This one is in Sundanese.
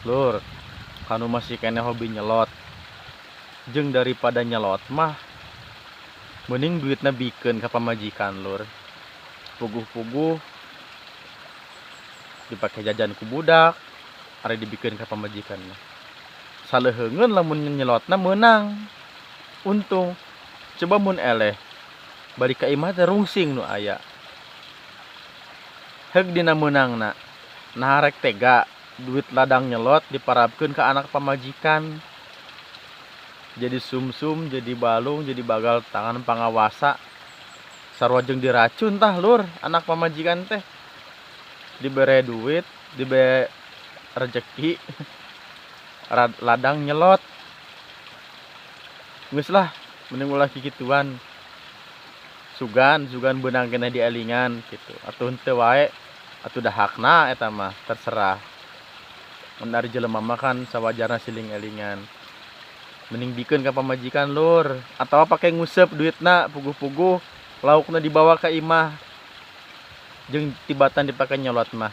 Lur, kanu masih keneh hobi nyelot. Jeung daripada nyelot mah mending duitna bikeun ka pamajikan, lur. Puguh-puguh dipake jajan ku budak, ari dibikeun ka pamajikan mah. Saleuheungeun lamun nyelotna meunang. Untung. Coba mun eleh balik ka imah teh rungsing nu aya. Heug dina meunangna. Nah, rek tega duit ladang nyelot diparabkeun ka anak pamajikan. Jadi sumsum, jadi balung, jadi bagal tangan pangawasa. Sarua jeung diracun tah, lur, anak pamajikan teh. Dibere duit, dibere rejeki, ladang nyelot. Geus lah, mending ulah kikituan. Sugan, sugan beunang keneh dielingan gitu. Atuh henteu wae, atuh da hakna eta mah, terserah. Mun ari jelema mah kan sawajarna siling elingan. Mending bikeun ka pamajikan, lur, atawa pake nguseup duitna, puguh-puguh laukna dibawa ka imah. Jeung tibatan dipake nyelot mah.